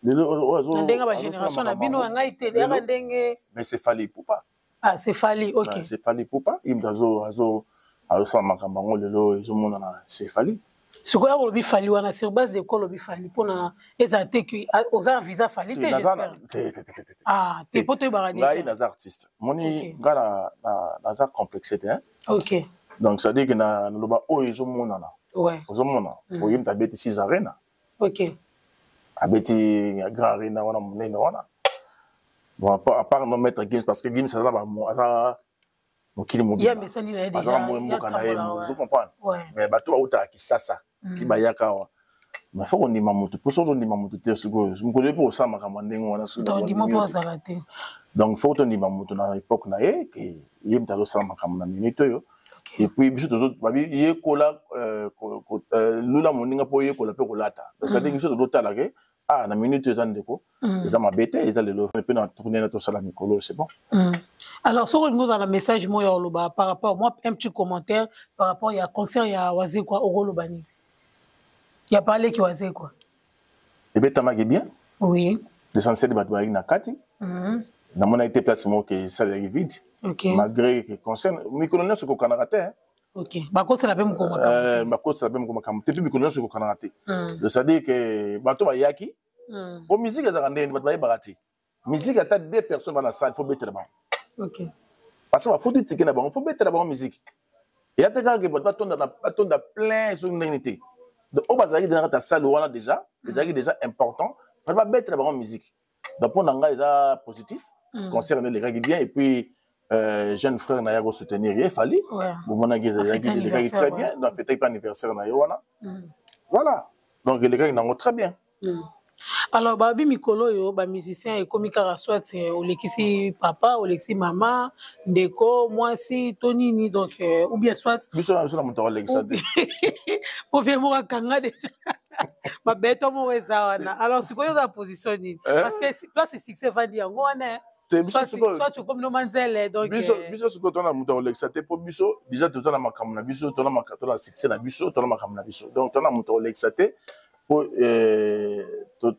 Lelo oyo Na ndenge ba génération na bino ya ngai te, yaka ndenge. Mais c'est Fally Ipupa. Ah, c'est Fally, ok. Ah, c'est Fally Ipupa, il azo azo azosala makambo yango lelo ezomonana, c'est Fally. Sikoyo olobi Fally wana sur base de quoi olobi Fally? Mpona ezala te ke oza na visa Fally te, j'espère. Ah te, po toyebaka déjà. Ngai naza artiste, moni ngai naza complexe te. Ok. Donc ça dit que naloba oyo ezomonana. Ozomona oye moto abeti 6 arena. Ok. Abeti grand arena wana monene wana. Bon, à part non maître Gims, parce que Gims aza aza mokili mobimba, aza na mboka na ye, ozo comprendre? Mais bato bautaka Kisasa ti bayaka awa, mais faut kondima motu, mpo soki ozondima motu te, sikoyo mokolo ye mpo osala makambo ya ndenge wana. Donc faut tondima motu na époque na ye, ke ye moto azosala makambo na minute oyo. Et puis biso tozo babi yekola lula moninga mpo yekola mpe kolata. C'est-à-dire biso tozotala ke ah, na minute eza ndeko, eza mabe te, eza lelo mpe na tourne na tosala mikolo, c'est bon. Alors soki olingi ozala na message moko ya koloba par rapport, moi un petit commentaire par rapport ya concert ya Wazekwa, okoloba nini ya paleki Wazekwa? Ebetamaki bien. Oui. L'essentiel, bato bayaki na kati. Namonaki te place moko ke esalelaki vide. Malgré ke concert mikolo nyonso ekokanaka te. Ok, bakosela mpe mokolo. Bakosela mpe mokolo makambo te, mpe mikolo nyonso ekokanaka te. C'est-à-dire ke bato bayaki po musique ezalaka ndenge bato bayebaka te. Musique, ata deux personnes bana salle, faut betela bango. Parce que bafuti ticket na bango, faut betela bango musique. Eya te kaka ke bato batonda, batonda plein soki ndenge te. Donc oyo bazalaki déjà kati ya salle wana, déjà ezalaki déjà important, fallait babetela bango musique. Donc mpo na ngai eza positif. Concert nde elekaki bien, et puis jeune frère na ye akosoutenir ye, Fally. Bomonaki elekaki très bien. Donc afetaki mpe anniversaire na ye wana. Voilà, donc elekaki nango très bien. Alors babi mikolo oyo bamusicien ekomi kaka soit olekisi papa, olekisi mama, ndeko mwasi to nini, donc ou bien soit Biso na biso na moto akolekisa te. Po vie moko akanga déjà mabeto moko eza wana. Alors sikoyo oza position nini? Parce que place succès evandi yango wana, soit okomi no manzele, donc Biso sikoyo tona moto akolekisa te, mpo biso déjà toza na makambo na biso, tona succès na biso, tona makambo na biso. Donc tona moto akolekisa te, mpo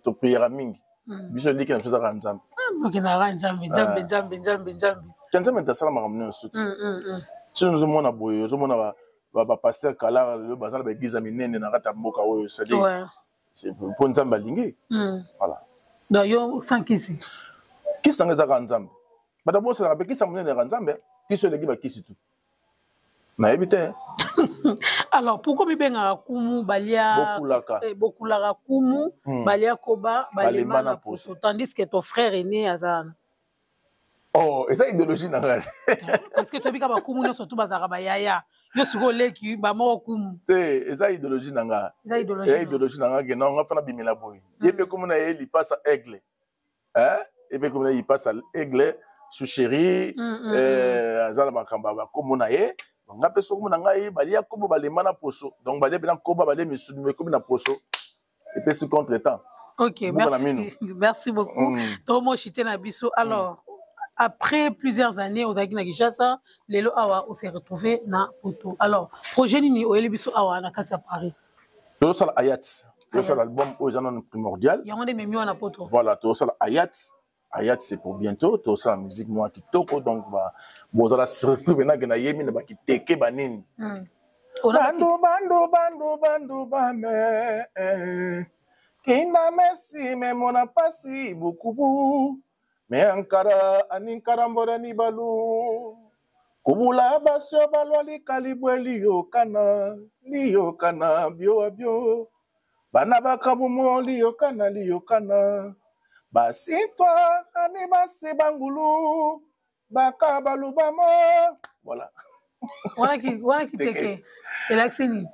topriera mingi. Biso eliki na biso ezaka Nzambe. Okendaka Nzambe, Nzambe, Nzambe, Nzambe, Nzambe. Te, Nzambe nte asala makambo nyonso. Ti ti ozomona boye, ozomona bapaster kala, lelo baza na baeglise ya minene na kati ya mboka oyo, c'est-à-dire mpo Nzambe alingi. Voilà. Donc yo sans kisi? Kisi nango ezaka Nzambe. Bato bosalaka mpe kisi ya monene yaka Nzambe, kisi oyo eleki bakisi tu, nayebi te. Alors pourquoi mibengaka kumu balia? Bokulaka. Bokulaka kumu balia koba balemba na poso, tandis que ton frère aîné aza wana? Oh, eza idéologie na ngai. Parce que toyebi ka bakumu nyonso tu bazalaka bayaya. Yo sikoyo oleki bamoko kumu. Te, eza idéologie na ngai. Eza idéologie na ngai ke non, nga fana bimela boye. Ye mpe komona ye lipasa aigle, ye mpe komona ye lipasa aigle su chéri. Aza na makambo bakombo na ye. Nga mpe soki na ngai balia kombo balemba na poso, donc balia mpena koba, balia misuni, ekomi na poso, epesi contre temps. Ok, merci, merci beaucoup. Tomoshite na biso. Alors, après plusieurs années ozalaki na Kinshasa, lelo awa ose retrouvé na Poto. Alors projet nini oyeli biso awa na kati ya Paris? Tozosala Ayat, tozosala album oyo eza nano primordial. Yango nde memi wana Poto? Voilà, tozosala Ayat. Ayat, c'est pour bientôt. Tozosala musique mwa kitoko, donc bozala surpris penake nayemi na bakiteke banini. Bandu bandu bandu bandu bame kinda mesi memona pasi bukubu me ankara aninkara mbora ni balu kubula basio balwa likalibwe liyokana liyokana bio bio bana bakabumo liyokana liyokana basintwa ani basi bangulu baka balubamo. Voilà. Wana kiteke elakisi nini?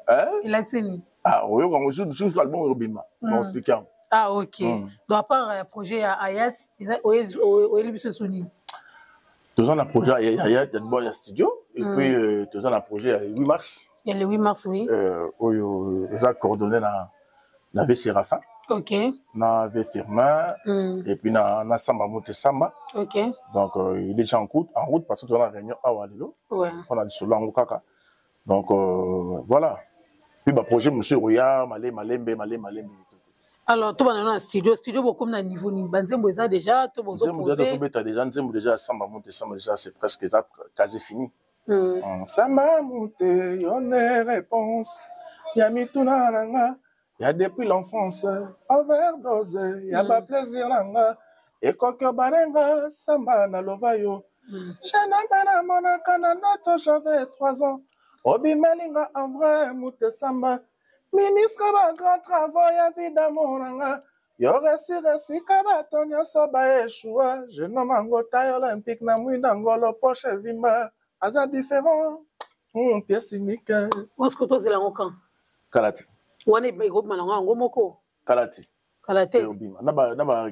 Elakisi nini? Ah, oyoka yango jour album oyobima, naexplique yango. Ah ok. Donc à part projet ya Ayat, oyeli biso eso nini? Toza na projet ya, ya, ya, ya, ya studio et puis toza na projet ya 8 mars. Ya le 8 mars, oui. Oyo eza coordonné na V Séraphin. Na V Firmin et puis na Samba Mote Samba. Donc il est déjà en route parce que toza na réunion awa lelo. Mpona lisolo yango kaka. Donc voilà. Puis ba projet mosusu ekoya malembe malembe malembe malembe. Alors tobanda na studio. Studio bokomi na niveau nini? Banzembo eza déjà to nzembo déjà tozobeta déjà, nzembo déjà ya Samba Mote Samba déjà, c'est presque, eza quasi fini. Samba Mote, yo nde réponse ya mituna na nga ya depuis l'enfance, overdose ya baplaisir na nga, ekoki obalenga Samba nalova yo. Jeune homme namonaka na ndoto, j'avais 3 ans, obimeli nga en vrai. Mute Samba, ministre bagrand travaux ya vie d'amour na nga, yo réussir esika bato nyonso baéchouer. Jeune homme yango taille olympique na mwinda ngolo, poche evimba, aza différent, pièce unique. Parce tozela yango kan? Kala te. Wana ekobima nango yango moko? Kala te. Kala te. Obima na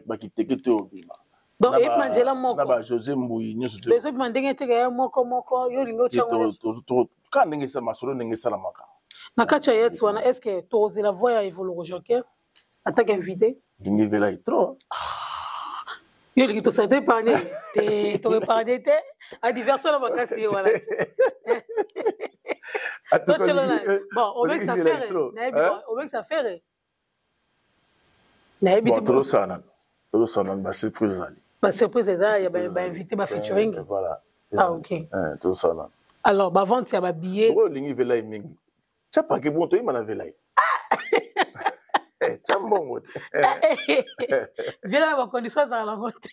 bakiteke te, obima. Donc eyebima nzela moko? Na bajosé Mbui nyonso. Ezobima ndenge teke ya moko moko, yo olingi otyango? Kaka ndenge esala masolo, ndenge esalamaka. Na kati ya yeti wana, est ce que tokozela voix ya Evoloko Joker attaque invité? Lingi vela trop. Yo olingi tosala to épargne te, toépargne te, adversaire na makasi ye wana. Bon, obekisa Ferre, nayebi obekisa Ferre, nayebi te. Tozosala, tozosala basurprise ezali. Basurprise eza ya bainvité, bafeaturing. Voilà. Ah ok. Tozosala. Alors bavente ya babillet? Oyo olingi velai mingi, tia pake bon, toyeba na velai, tia mbongo te. Vela na bacondition azala nango te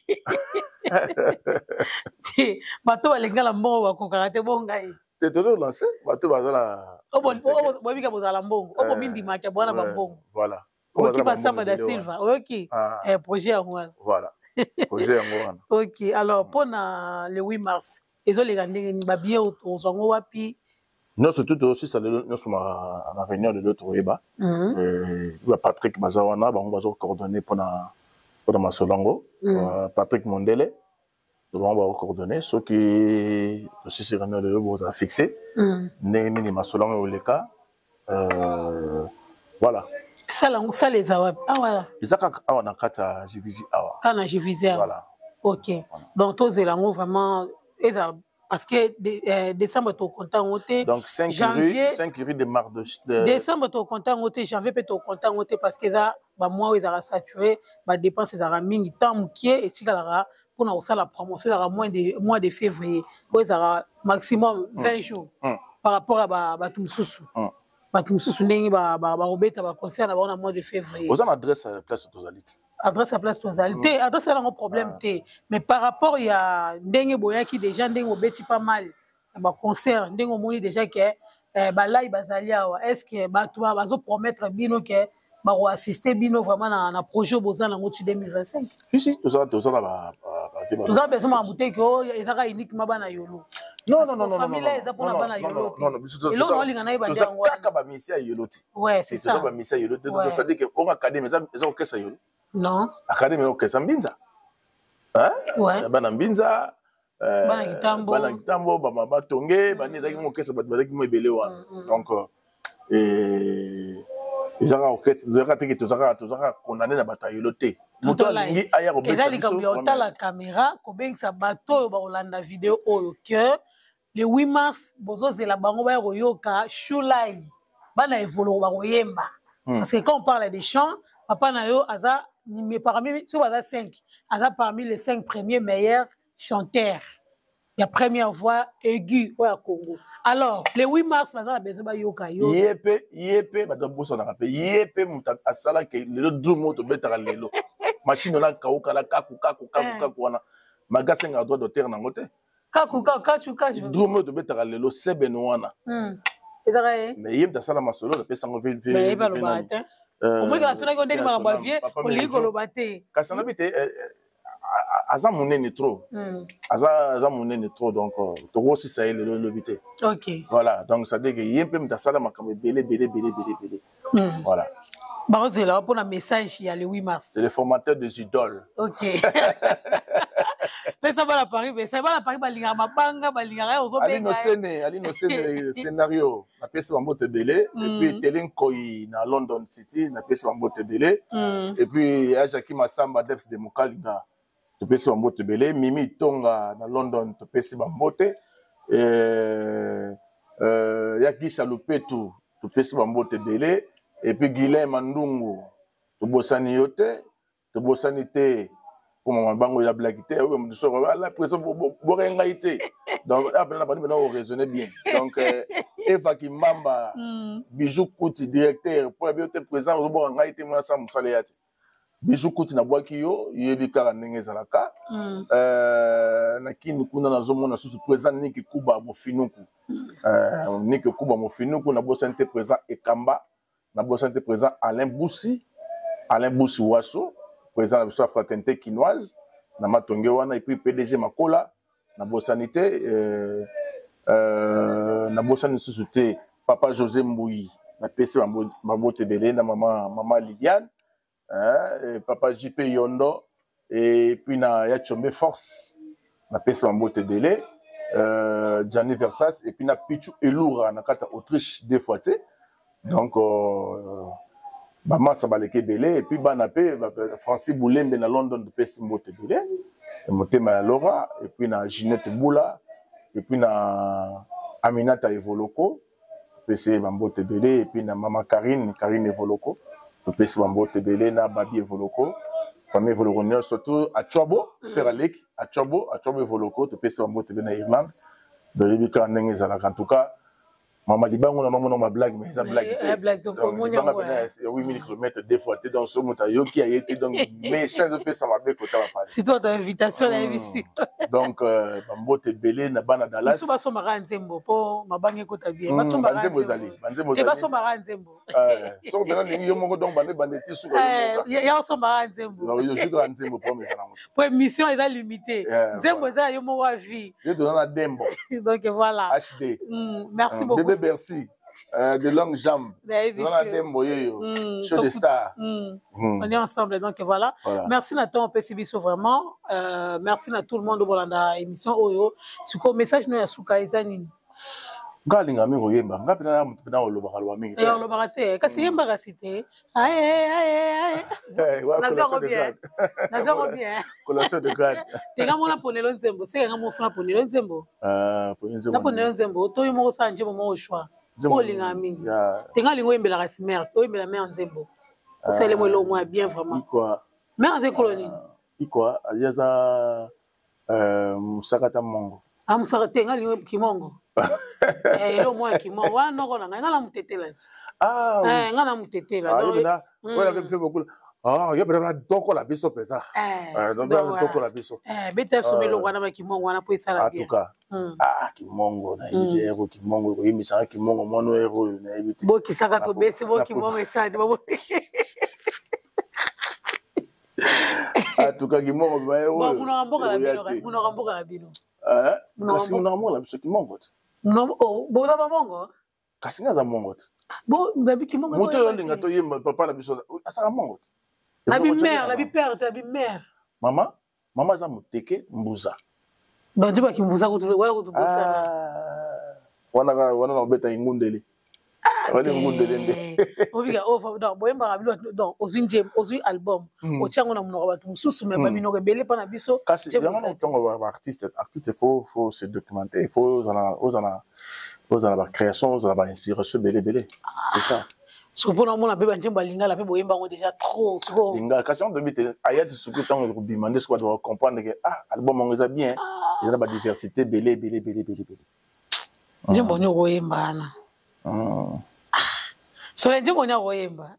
te, bato balingala mbongo bakokaka te, bo ngai. Te, tozolance bato baza na Boyebika bozala mbongo oyo bomindimaka bwana bambongo. Voilà. Oyoki Basamba da Silva, oyoki projet yango wana? Voilà, projet yango wana. Ok, alors mpona le 8 mars ezoleka ndenge nini? Babillet ozwa yango wapi? Nyonso tu tozosisa lelo nyonso na réunion lelo, tokoyeba. Bapatrick baza wana, bango bazocoordonne mpona masolo yango. Patrick Mondele, bango bakocoordonne. Soki tosisi réunion lelo, bozala fixe ndenge nini masolo yango ekoleka. Voilà. Sala eza wapi awa? Eza kaka awa na kati ya Juvisy awa. Kaka na Juvisy awa? Voilà. Ok, donc tozela yango vraiment eza parce que décembre tokonta yango te. Donc 5 janvier, 5 rue de Marde. De... Décembre tokonta yango te, janvier mpe tokonta yango te, parce que eza bamois oyo ezalaka saturé, badépense ezalaka mingi, temps mokie etikalaka mpona kosala promotion ezalaka mois de février oyo ezalaka maximum 20 jours par rapport à bato mosusu. Bato mosusu ndenge bakobeta baconcert na bango na mois de février. Oza na adresse ya place tozali te? Adresse ya place tozali te, adresse eza nango problème te, mais par rapport ya ndenge boyaki déjà, ndenge bobeti pas mal ya baconcert, ndenge omoni déjà ke balai bazali awa, est ce que bato bazopromettre bino ke bakoassiste bino vraiment na projet oyo boza nango ti 2025? Si, toza na Toza besoin makambo te ke oyo ezaka uniquement bana Yolo. Non, non, non, non. Famille eza mpona bana Yolo. Non, non, biso eloko na olinga nayeba nde yango. Kaka bamisi ya Yolo te. Ouais, c'est ça. Toza bamisi ya Yolo te, c'est-à-dire que onga académie eza orchestre Yolo? Non. Académie eza orchestre Mbinza. Ouais. Bana Mbinza. Bana Kitambo. Bana Kitambo, bama batonge bani, ezalaki mo orchestre, bato bazalaki mo ebele wana. Donc ezaka orchestre, tozalaka teke, tozaka condamné na bato ya Yolo te. Moto alingi aya kobetisa. Eza likambo ya otala caméra, kobengisa bato oyo bakolanda video oyo ke le 8 mars bozozela bango baya koyoka Shulai, bana Evoloko bakoyemba. Parce que quand on parle de chant, papa na yo aza parmi, soki baza 5, aza parmi les 5 premiers meilleurs chanteurs ya première voix aiguë oyo ya Congo. Alors le 8 mars baza na besoin bayoka yo. Ye mpe bato babosanaka mpe ye mpe moto asalaki lelo drum oyo tobetaka lelo, machine wana kauka na kaku kaku kaku kaku wana, maga asengaka droit d'auteur nango te. Kaku kaku kacu kacu. Drum oyo tobetaka lelo, sebene wana. Ezaka ye. Mais ye moto asala masolo, apesango. Ye balobaka te, omoki atunaki ndenge makambo ya vie, olingi koloba te. Kasi anabi te, aza monene trop. Aza monene trop, donc tokosisa ye lelo elobi te. Voilà, donc c'est à dire que ye mpe moto asala makambo ebele ebele ebele ebele ebele. Voilà. Bakozela mpona message ya le 8 mars. C'est le formateur des idoles. Ok. Pesa bana Paris message. Bana Paris balingaka mabanga, balingaka ye ozobenga. Alino Sene, Alino Sene scénario napesi bango ebele. Et puis Tele Nkoyi na London City napesi bango ebele. Et puis ya Jackie Massamba Debs de Mukalinga topesi bambote ebele. Mimi Tonga na London topesi bambote. Ya Gisha Lupetu topesi bambote ebele. Et puis Guylain Mandungu tobosani yo te, tobosani te mpo mama bango ya blaki te oyo moto soko ala preso boke ngai te. Donc apena na bandi mpena oraisonner bien. Donc Eva Kimbamba, Bijou Kuti directeur mpo ya bio te présent ozoboka ngai te mwana sa mosala ya te. Bijou Kuti nabwaki yo, yebi kaka ndenge ezalaka. Na kini kuna nazomona susu présent Niki Kuba Mofinuku. Niki Kuba Mofinuku nabosani te présent Ekamba, nabosani te présent Alain Boussi, Alain Boussi Wasso, président na biso ya Fraternité Kinoise na Matonge wana, et puis PDG Makola nabosani te. Nabosani lisusu te papa José Mbuyi, napesi bambote ebele na mama Liliane, hein, et papa JP Yondo, et puis na ya Chombe Force napesi bambote ebele, Gianni Versas, et puis na Pichu Elura na kati ya Autriche deux fois te. Donc bamasa baleki ebele, et puis bana pe Francis Boulembe na London topesi mbote ebele, motema ya Laura, et puis na Ginette Boula, et puis na Aminata Evoloko topesi bambote ebele, et puis na mama Karine, Karine Evoloko topesi bambote ebele, na Babi Evoloko, famille Evoloko nyonso, surtout Achwabo, père Aleki Achwabo, Achwabo Evoloko topesi bambote ebele na Irlande. Toyebi kaka ndenge ezalaka. En tout cas mama libango na mamona ma blague, mais eza blague te. Libanga pena ya 8000 km deux fois te. Donc so moto ayoki aye te, donc méchant ezopesa mabe kota bapasi. Surtout ta invitation na yebisi. Donc bambote ebele na bana Dallas. Biso basomaka nzembo mpo mabanga ekota bien. Banzembo ezali, banzembo ezali. Basomaka nzembo. Soko mpena ndenge yo moko, donc bande bande ti suka. Ya osomaka nzembo. Yo suka nzembo po eza nango. Po émission eza limité, nzembo eza yo moko ya vie. Yo toza na Dembo. Donc voilà. HD. Merci beaucoup. Bébé Bercy de longues jambes. Toza na Dembo yeyo. Show de star. On est ensemble, donc voilà. Merci na ton opesi biso vraiment. Merci na tout le monde bolanda émission oyo. Siko message no ya suka eza nini? Nga alinga mingi koyemba, nga mpena moto mpena olobaka loba mingi te. Olobaka te, kasi yembaka si te. Aye aye aye. Nazongo bien. Nazongo bien. Collation de grade. Tenga mona ponelo nzembo, seka nga mofuna ponelo nzembo. Ah, ponelo nzembo. Na ponelo nzembo, to yo moko sa nzembo moko choix. Olinga mingi. Tenga lingo oyembelaka si mère, oyembela mère nzembo. Osale mo eloko moko ya bien vraiment. Ikwa. Mère aza ekolo nini? Ikwa, aza mosakata mongo. Ah, mosaka te, nga lingo kimongo. Eloko moko ya kimongo wana noko na ngai, nga na motetela. Ah, nga na motetela. Ah, oyo na mpe bokula. Ah, yo mpenza tokola biso mpenza. Tokola biso. Beta biso eloko wana ba kimongo wana po esala bien. En tout cas, ah, kimongo nayebi te ero kimongo koyimbisaka kimongo mwana ero oyo nayebi te. Bokisaka tobeti bo kimongo esali. En tout cas kimongo bima ero oyo. Munoko mboka na bino, munoko mboka na bino. Kasi munoko mboka na biso kimongo te. Boza bamongo? Kasi nga aza mongo te. Bo nabi kimongo. Moto oyo alinga toyemba papa na biso asaka mongo te. Nabi mère, nabi père te, nabi mère. Mama, mama aza moteke mbuza. Donc tu bakimbuza kutu wala kutu bosana. Wana wana na obeta ingundeli. Wana ingundeli nde. Obika oh donc boyembaka bino, donc ozwi nzembo, ozwi album, otia yango na monoko bato mosusu, mais baminoko ebele mpa na biso. Kasi yango na ntongo ba artiste faut se documenter, il faut ozala ba création, ozala ba inspiration ebele ebele, c'est ça. Siko mpona omona mpe banzembo ya lingala mpe boyemba yango déjà trop siko. Lingala kasi yango toyebi te ayati sikoyo ntango ekobima nde sikoyo bato bacomprendre ke ah, album yango eza bien, eza na badiversité ebele ebele ebele ebele ebele. Nzembo nini okoyemba wana? Solo nzembo nini akoyemba?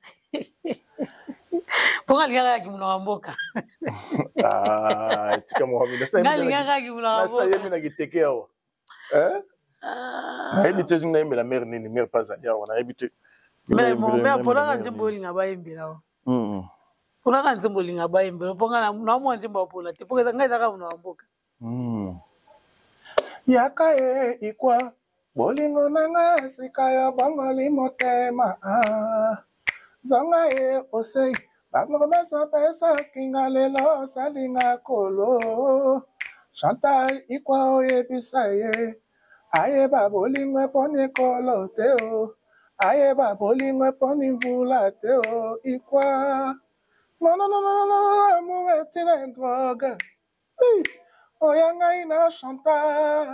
Mpo nga alingaka yaki monoko ya mboka. Tika mohamed. Nga alingaka yaki monoko ya mboka. Nayembi na kiteke awa. Nayebi te soki nayembela mare nini, mare mpe azali awa, nayebi te. Mais mponaka nzembo olinga bayembela awa, mponaka nzembo olinga bayembela, mpo nga naomwa nzembo ya mpona te, mpo ngai ezaka monoko ya mboka. Yaka ye ikwa bolingo na nga esika yo bongoli motema, nzonga ye osei bapromese opesaki nga lelo osalinga kolo. Chantal Ikwa oyebisa ye ayeba bolingo eponi ekolo te o ayeba bolingo eponi mvula te o Ikwa non non non non non amour est une drogue oya ngai na Chantal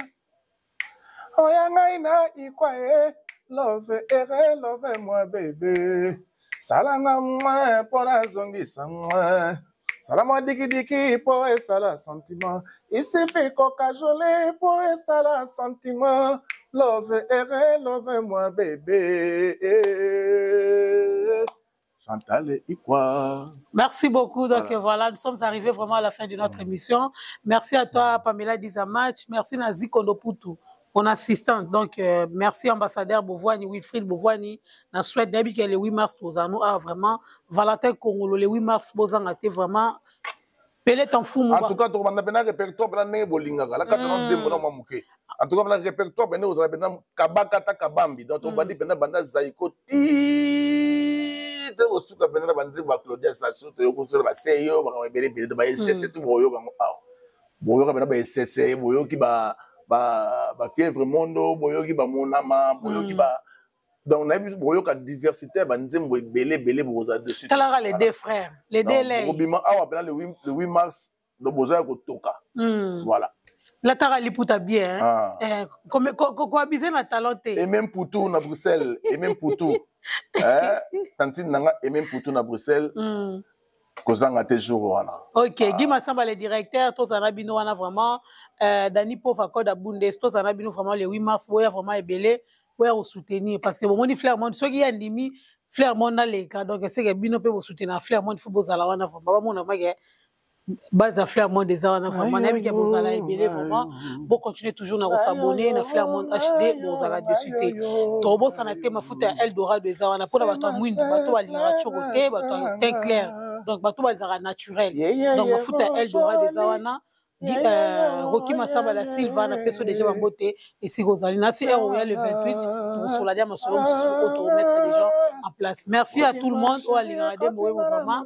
oya ngai na Ikwa e love ere love moi bebe sala nga mwe mpo nazongisa mwe sala mwa dikidiki mpo esala sentiment isifi kokajole mpo esala sentiment love ere love moi bebe Chantal Ikwa. Merci beaucoup. Donc voilà. Voilà, nous sommes arrivés vraiment à la fin de notre émission. Merci à toi, Pamela Dizamach. Merci Nazi Kondoputu, mon assistante. Donc merci ambassadeur Bovwani, Wilfried Bovwani. Na souhaite d'habitude que le 8 mars aux anneaux. Ah, vraiment, Valentin Congolo, le 8 mars, Bozanga, vraiment. Pele t'en fous, En tout cas, tu as un répertoire, tu as un bolinga. La carte de mon mouké. En tout cas, un répertoire, tu as un kabaka ta kabambi. Donc, tu as un banda zaiko ti te kosuka mpenza na banzembo ya Claudia Sassou toyokosola baseyo makambo ebele ebele to baesese tu boyoka yango awa boyoka mpena baesese boyoki bafièvre mondo boyoki bamonama boyoki ba donc nayebi boyoka diversité ya banzembo ebele ebele bokozala dessus. Talaka les deux frères, les deux lei. Bokobima awa mpena le 8 mars, donc boza ya kotoka. Voilà. Lataka liputa bien. Ah. Eh, koabize na talent te. Et même Poutou na Bruxelles, et même Poutou. Eh, tantine nanga et même Poutou na Bruxelles. Kozanga te jour wana. Ok, ah. Guy Massamba le directeur, tozana bino wana vraiment Dani Pova Koda Bundes, tozana bino vraiment le 8 mars boya vraiment ebele boya ko soutenir parce que bomoni Flair Monde soki ya ndimi Flair Monde na leka donc c'est que bino pe bo soutenir Flair Monde faut bozala wana vraiment bamona vraiment base ya Flair Monde eza wana vraiment nayebi ke bozala ebele vraiment bocontinue toujours na kosabone na Flair Monde HD bozala dessus te tokobosana te mafuta ya Eldorado eza wana mpona bato ya mwindu bato balingaka tioko te bato ya teint clair donc bato bazalaka naturel donc mafuta ya Eldorado eza wana Roki Masaba la Silva na peso déjà bambote esika ozali na si heure oya le 28 tokosola dia masolo mosusu oyo tokomettre déjà en place. Merci à tout le monde oyo alingaka de moyemo vraiment.